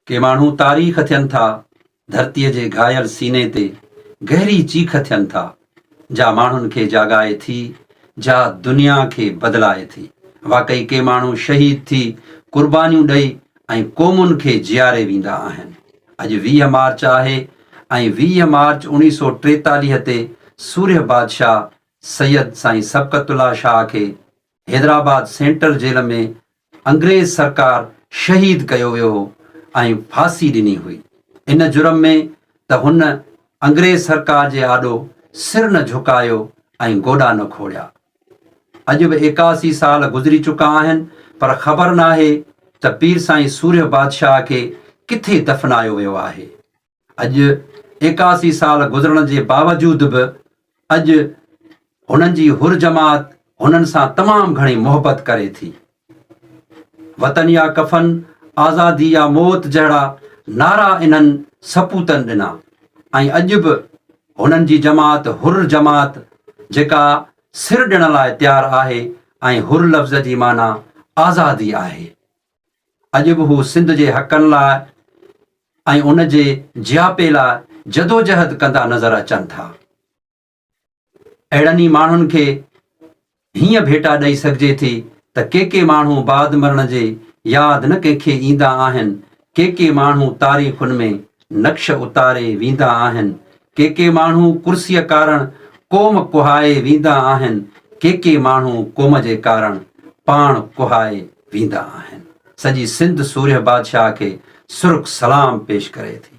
ڪي ماڻهو تاريخ ٿين ٿا، ڌرتيء جي گهايل سيني تي گهري چيخ ٿين ٿا، جا ماڻهن کي جاڳائي ٿي، جا دنيا کي بدلائي ٿي. واقعي ڪي ماڻهو شهيد ٿي قربانيون ڏئي ۽ قومن کي جياري ويندا آهن. اڄ 20 مارچ آهي ۽ 20 مارچ اوڻيهه سو 43 تي سورهيه بادشاهه سيد سائين صبغت الله شاهه کي حيدرآباد سينٽر جيل ۾ انگريز سرڪار شهيد ڪيو ويو هو ۽ ڦاسي ڏني هئي. ان جرم ۾ ته هن انگريز سرڪار جي آڏو سر نه جهڪايو ۽ گوڏا نه کوڙيا. اڄ به 81 سال گذري چڪا آهن پر خبر ناهي ته پير سائين سورهيه بادشاهه کي ڪٿي دفنايو ويو آهي. اڄ 81 سال گذرڻ جي باوجود به اڄ هنن جي حر جماعت هنن سان تمام گهڻي محبت ڪري ٿي. وطن يا ڪفن، آزادي يا موت جهڙا نعرا انهن سپوتن ڏنا ۽ اڄ به هنن جي جماعت حر جماعت جيڪا سر ڏيڻ لاء تيار آهي ۽ حر لفظ جي معنيٰ آزادي آهي. اڄ به هو سنڌ جي حقن لاء ۽ ان جي جياپي لاء جدوجهد ڪندا نظر اچن ٿا. اهڙن ئي ماڻهن کي هيئن ڀيٽا ڏئي سگهجي ٿي ته ڪي ڪي ماڻهو بعد مرڻ جي ياد نه ڪنهن کي ايندا آهن، ڪي ڪي ماڻهو تاريخن ۾ نقش اتاري ويندا آهن، ڪي ڪي ماڻهو ڪرسيء ڪارڻ قوم ڪهائي ويندا آهن، ڪي ڪي ماڻهو قوم جي ڪارڻ پاڻ ڪهائي ويندا آهن. سڄي سنڌ سورهيه بادشاهه کي سرخ سلام پيش ڪري ٿي.